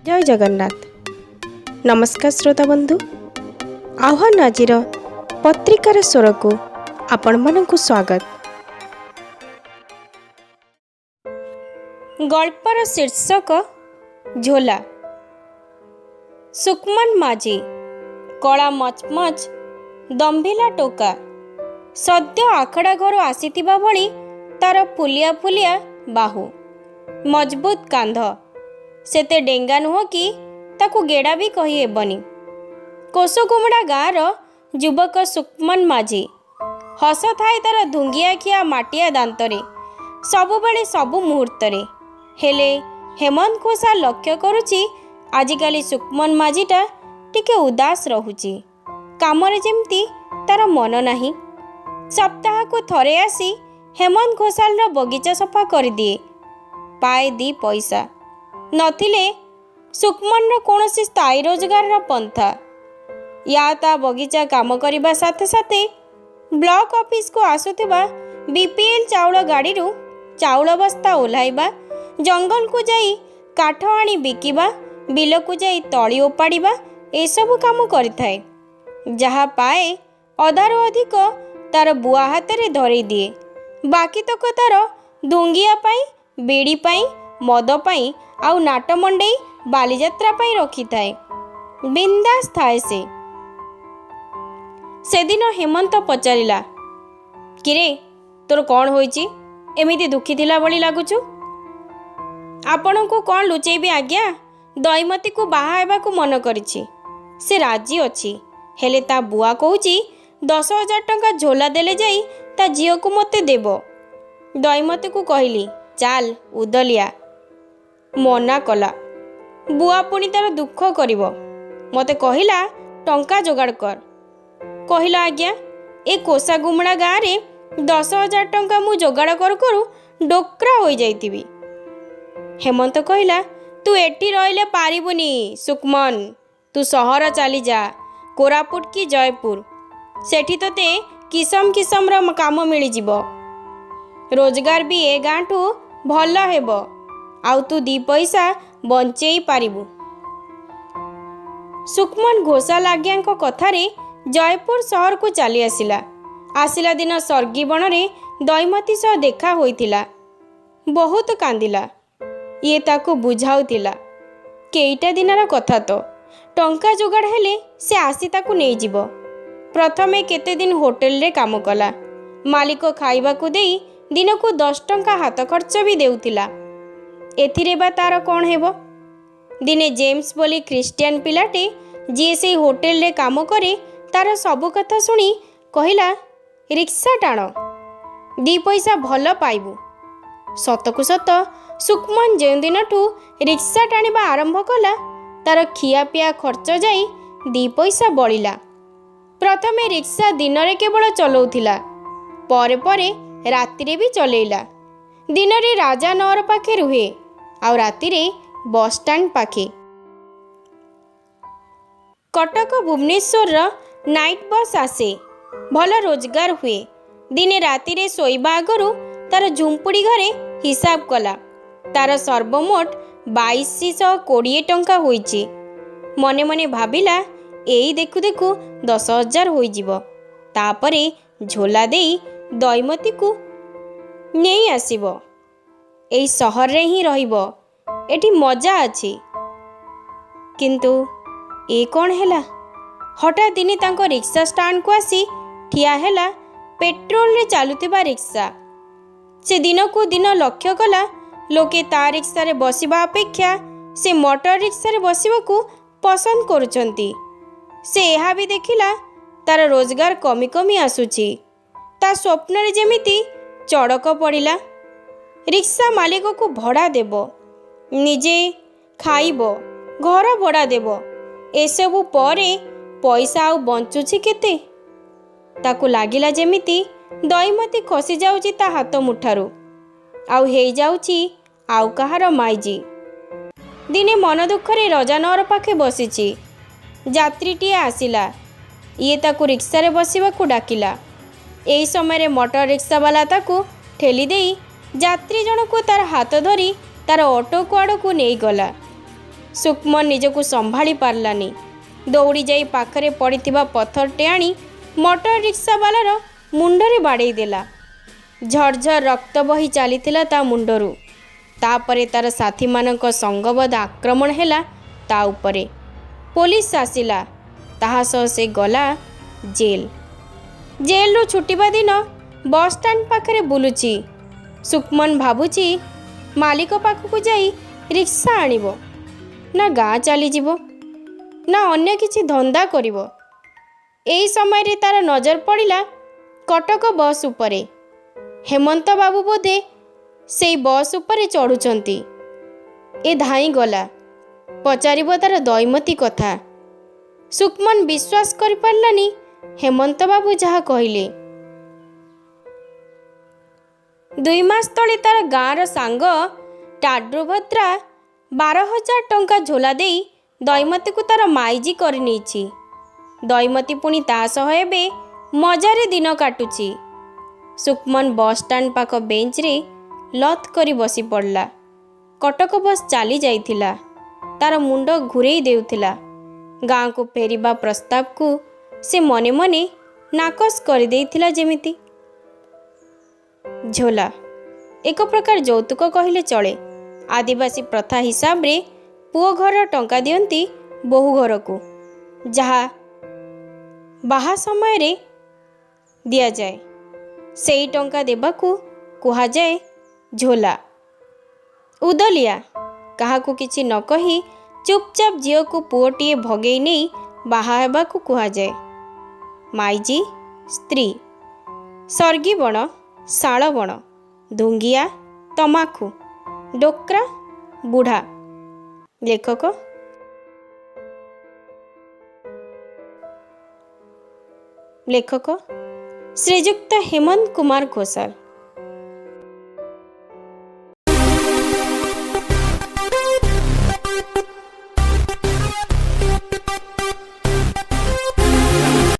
ଜୟ ଜଗନ୍ନାଥ। ନମସ୍କାର ଶ୍ରୋତା ବନ୍ଧୁ, ଆହ୍ୱାନ ଆଜିର ପତ୍ରିକାର ସ୍ୱରକୁ ଆପଣମାନଙ୍କୁ ସ୍ୱାଗତ। ଗଳ୍ପର ଶୀର୍ଷକ ଝୋଲା। ସୁକ୍ମନ ମାଝୀ କଳା ମଚମଚ ଦମ୍ଭିଲା ଟୋକା। ସଦ୍ୟ ଆଖଡ଼ା ଘରୁ ଆସିଥିବା ଭଳି ତାର ଫୁଲିଆ ଫୁଲିଆ ବାହୁ, ମଜବୁତ କାନ୍ଧ। ସେତେ ଡେଙ୍ଗା ନୁହଁ କି ତାକୁ ଗେଡ଼ା ବି କହିହେବନି। କୋଷଗୁମୁଡ଼ା ଗାଁର ଯୁବକ ସୁକ୍ମନ ମାଝୀ। ହସ ଥାଏ ତାର ଧୁଙ୍ଗିଆ ଖିଆ ମାଟିଆ ଦାନ୍ତରେ, ସବୁବେଳେ, ସବୁ ମୁହୂର୍ତ୍ତରେ। ହେଲେ ହେମନ୍ତ ଘୋଷାଲ ଲକ୍ଷ୍ୟ କରୁଛି, ଆଜିକାଲି ସୁକ୍ମନ ମାଝୀଟା ଟିକେ ଉଦାସ ରହୁଛି। କାମରେ ଯେମିତି ତାର ମନ ନାହିଁ। ସପ୍ତାହକୁ ଥରେ ଆସି ହେମନ୍ତ ଘୋଷାଲର ବଗିଚା ସଫା କରିଦିଏ, ପାଏ ଦି ପଇସା। ନଥିଲେ ସୁକ୍ମନର କୌଣସି ସ୍ଥାୟୀ ରୋଜଗାରର ପନ୍ଥା। ୟା ତା ବଗିଚା କାମ କରିବା ସାଥେ ସାଥେ ବ୍ଲକ ଅଫିସକୁ ଆସୁଥିବା ବିପିଏଲ୍ ଚାଉଳ ଗାଡ଼ିରୁ ଚାଉଳ ବସ୍ତା ଓହ୍ଲାଇବା, ଜଙ୍ଗଲକୁ ଯାଇ କାଠ ଆଣି ବିକିବା, ବିଲକୁ ଯାଇ ତଳି ଓପାଡ଼ିବା, ଏସବୁ କାମ କରିଥାଏ। ଯାହା ପାଏ ଅଧାରୁ ଅଧିକ ତାର ବୁଆ ହାତରେ ଧରେଇ ଦିଏ। ବାକିତକ ତାର ଧୁଙ୍ଗିଆ ପାଇଁ, ବିଡ଼ି ପାଇଁ, ମଦ ପାଇଁ ଆଉ ନାଟ ମଣ୍ଡେଇ ବାଲିଯାତ୍ରା ପାଇଁ ରଖିଥାଏ। ବିନ୍ଦାସ ଥାଏ ସେ। ସେଦିନ ହେମନ୍ତ ପଚାରିଲା, କିରେ, ତୋର କ'ଣ ହୋଇଛି? ଏମିତି ଦୁଃଖୀ ଥିଲା ଭଳି ଲାଗୁଛୁ। ଆପଣଙ୍କୁ କ'ଣ ଲୁଚେଇବି ଆଜ୍ଞା, ଦଇମତୀକୁ ବାହା ହେବାକୁ ମନ କରିଛି। ସେ ରାଜି ଅଛି, ହେଲେ ତା ବୁଆ କହୁଛି 10,000 ଟଙ୍କା ଝୋଲା ଦେଲେ ଯାଇ ତା ଝିଅକୁ ମୋତେ ଦେବ। ଦଇମତୀକୁ କହିଲି ଚାଲ ଉଦଲିଆ, ମନା କଲା। ବୁଆ ପୁଣି ତାର ଦୁଃଖ କରିବ। ମୋତେ କହିଲା ଟଙ୍କା ଯୋଗାଡ଼ କର। କହିଲା ଆଜ୍ଞା, ଏ କୋଷାଗୁମୁଡ଼ା ଗାଁରେ 10,000 ଟଙ୍କା ମୁଁ ଯୋଗାଡ଼ କରୁ କରୁ ଡୋକ୍ରା ହୋଇଯାଇଥିବି। ହେମନ୍ତ କହିଲା, ତୁ ଏଠି ରହିଲେ ପାରିବୁନି ସୁକ୍ମନ, ତୁ ସହର ଚାଲିଯା, କୋରାପୁଟ କି ଜୟପୁର। ସେଠି ତୋତେ କିସମ କିସମର କାମ ମିଳିଯିବ, ରୋଜଗାର ବି ଏ ଗାଁଠୁ ଭଲ ହେବ, ଆଉ ତୁ ଦି ପଇସା ବଞ୍ଚେଇ ପାରିବୁ। ସୁକ୍ମନ ଘୋଷାଲ ଆଜ୍ଞାଙ୍କ କଥାରେ ଜୟପୁର ସହରକୁ ଚାଲି ଆସିଲା। ଆସିଲା ଦିନ ସର୍ଗିବଣରେ ଦଇମତୀ ସହ ଦେଖା ହୋଇଥିଲା। ବହୁତ କାନ୍ଦିଲା। ଇଏ ତାକୁ ବୁଝାଉଥିଲା, କେଇଟା ଦିନର କଥା ତ, ଟଙ୍କା ଯୋଗାଡ଼ ହେଲେ ସେ ଆସି ତାକୁ ନେଇଯିବ। ପ୍ରଥମେ କେତେଦିନ ହୋଟେଲରେ କାମ କଲା। ମାଲିକ ଖାଇବାକୁ ଦେଇ ଦିନକୁ 10 ଟଙ୍କା ହାତ ଖର୍ଚ୍ଚ ବି ଦେଉଥିଲା। ଏଥିରେ ବା ତାର କ'ଣ ହେବ? ଦିନେ ଜେମ୍ସ ବୋଲି ଖ୍ରୀଷ୍ଟିଆନ ପିଲାଟେ, ଯିଏ ସେଇ ହୋଟେଲରେ କାମ କରେ, ତାର ସବୁ କଥା ଶୁଣି କହିଲା, ରିକ୍ସା ଟାଣ, ଦି ପଇସା ଭଲ ପାଇବୁ। ସତକୁ ସତ ସୁକ୍ମନ ଯେଉଁଦିନଠୁ ରିକ୍ସା ଟାଣିବା ଆରମ୍ଭ କଲା, ତାର ଖିଆପିଆ ଖର୍ଚ୍ଚ ଯାଇ ଦି ପଇସା ବଳିଲା। ପ୍ରଥମେ ରିକ୍ସା ଦିନରେ କେବଳ ଚଲଉଥିଲା, ପରେ ପରେ ରାତିରେ ବି ଚଲେଇଲା। ଦିନରେ ରାଜା ନଅର ପାଖେ ରୁହେ, ଆଉ ରାତିରେ ବସଷ୍ଟାଣ୍ଡ ପାଖେ। କଟକ ଭୁବନେଶ୍ୱରର ନାଇଟ୍ ବସ୍ ଆସେ, ଭଲ ରୋଜଗାର ହୁଏ। ଦିନେ ରାତିରେ ଶୋଇବା ଆଗରୁ ତାର ଝୁମ୍ପୁଡ଼ି ଘରେ ହିସାବ କଲା, ତାର ସର୍ବମୋଟ 2,220 ଟଙ୍କା ହୋଇଛି। ମନେ ମନେ ଭାବିଲା, ଏଇ ଦେଖୁ ଦେଖୁ 10,000 ହୋଇଯିବ। ତାପରେ ଝୋଲା ଦେଇ ଦଇମତୀକୁ ନେଇ ଆସିବ। ଏଇ ସହରରେ ହିଁ ରହିବ, ଏଠି ମଜା ଅଛି। କିନ୍ତୁ ଏ କ'ଣ ହେଲା? ହଠାତ୍ ଦିନେ ତାଙ୍କ ରିକ୍ସା ଷ୍ଟାଣ୍ଡକୁ ଆସି ଠିଆ ହେଲା ପେଟ୍ରୋଲରେ ଚାଲୁଥିବା ରିକ୍ସା। ସେ ଦିନକୁ ଦିନ ଲକ୍ଷ୍ୟ କଲା, ଲୋକେ ତା ରିକ୍ସାରେ ବସିବା ଅପେକ୍ଷା ସେ ମଟର ରିକ୍ସାରେ ବସିବାକୁ ପସନ୍ଦ କରୁଛନ୍ତି। ସେ ଏହା ବି ଦେଖିଲା ତାର ରୋଜଗାର କମି କମି ଆସୁଛି। ତା ସ୍ୱପ୍ନରେ ଯେମିତି ଚଡ଼କ ପଡ଼ିଲା। ରିକ୍ସା ମାଲିକକୁ ଭଡ଼ା ଦେବ, ନିଜେ ଖାଇବ, ଘର ଭଡ଼ା ଦେବ, ଏସବୁ ପରେ ପଇସା ଆଉ ବଞ୍ଚୁଛି କେତେ? ତାକୁ ଲାଗିଲା ଯେମିତି ଦଇମତୀ ଖସିଯାଉଛି ତା ହାତ ମୁଠାରୁ, ଆଉ ହେଇଯାଉଛି ଆଉ କାହାର ମାଇଜି। ଦିନେ ମନ ଦୁଃଖରେ ରଜାନଅର ପାଖେ ବସିଛି। ଯାତ୍ରୀଟିଏ ଆସିଲା। ଇଏ ତାକୁ ରିକ୍ସାରେ ବସିବାକୁ ଡାକିଲା। ଏହି ସମୟରେ ମଟର ରିକ୍ସାବାଲା ତାକୁ ଠେଲି ଦେଇ ଯାତ୍ରୀ ଜଣକୁ ତାର ହାତ ଧରି ତାର ଅଟୋକୁ ଆଡ଼କୁ ନେଇଗଲା। ସୁକ୍ମନ ନିଜକୁ ସମ୍ଭାଳି ପାରିଲାନି। ଦୌଡ଼ି ଯାଇ ପାଖରେ ପଡ଼ିଥିବା ପଥରଟେ ଆଣି ମଟର ରିକ୍ସାବାଲାର ମୁଣ୍ଡରେ ବାଡ଼େଇ ଦେଲା। ଝରଝର ରକ୍ତ ବହି ଚାଲିଥିଲା ତା ମୁଣ୍ଡରୁ। ତାପରେ ତାର ସାଥୀମାନଙ୍କ ସଙ୍ଗବଦ୍ଧ ଆକ୍ରମଣ ହେଲା ତା ଉପରେ। ପୋଲିସ ଆସିଲା, ତାହା ସହ ସେ ଗଲା ଜେଲ୍। ଜେଲ୍ରୁ ଛୁଟିବା ଦିନ ବସ୍ଷ୍ଟାଣ୍ଡ ପାଖରେ ବୁଲୁଛି। ସୁକ୍ମନ ଭାବୁଛି ମାଲିକ ପାଖକୁ ଯାଇ ରିକ୍ସା ଆଣିବ ନା ଗାଁ ଚାଲିଯିବ ନା ଅନ୍ୟ କିଛି ଧନ୍ଦା କରିବ। ଏହି ସମୟରେ ତାର ନଜର ପଡ଼ିଲା କଟକ ବସ୍ ଉପରେ। ହେମନ୍ତ ବାବୁ ବୋଧେ ସେଇ ବସ୍ ଉପରେ ଚଢ଼ୁଛନ୍ତି। ଏ ଧାଇଁ ଗଲା, ପଚାରିବ ତାର ଦଇମତୀ କଥା। ସୁକ୍ମନ ବିଶ୍ୱାସ କରିପାରିଲାନି ହେମନ୍ତ ବାବୁ ଯାହା କହିଲେ। 2 ମାସ ତଳେ ତାର ଗାଁର ସାଙ୍ଗ ଟାଡ୍ରୁଭଦ୍ରା 12,000 ଟଙ୍କା ଝୋଲା ଦେଇ ଦଇମତୀକୁ ତାର ମାଇଜି କରିନେଇଛି। ଦଇମତୀ ପୁଣି ତା ସହ ଏବେ ମଜାରେ ଦିନ କାଟୁଛି। ସୁକ୍ମନ ବସ୍ଷ୍ଟାଣ୍ଡ ପାଖ ବେଞ୍ଚରେ ଲଥ୍ କରି ବସି ପଡ଼ିଲା। କଟକ ବସ୍ ଚାଲି ଯାଇଥିଲା। ତାର ମୁଣ୍ଡ ଘୂରେଇ ଦେଉଥିଲା। ଗାଁକୁ ଫେରିବା ପ୍ରସ୍ତାବକୁ ସେ ମନେ ମନେ ନାକସ କରିଦେଇଥିଲା ଯେମିତି। ଝୋଲା ଏକ ପ୍ରକାର ଯୌତୁକ କହିଲେ ଚଳେ। ଆଦିବାସୀ ପ୍ରଥା ହିସାବରେ ପୁଅ ଘର ଟଙ୍କା ଦିଅନ୍ତି ବୋହୂ ଘରକୁ, ଯାହା ବାହା ସମୟରେ ଦିଆଯାଏ। ସେଇ ଟଙ୍କା ଦେବାକୁ କୁହାଯାଏ ଝୋଲା। ଉଦଲିଆ କାହାକୁ କିଛି ନ କହି ଚୁପଚାପ ଝିଅକୁ ପୁଅଟିଏ ଭଗେଇ ନେଇ ବାହା ହେବାକୁ କୁହାଯାଏ। ମାଇଜି ସ୍ତ୍ରୀ, ସର୍ଗିବଣ, ଶାଳବଣ, ଧୁଙ୍ଗିଆ, ତମାଖୁ, ଡୋକ୍ରା, ବୁଢ଼ା। ଲେଖକ ଲେଖକ ଶ୍ରୀଯୁକ୍ତ ହେମନ୍ତ କୁମାର ଘୋଷାଲ।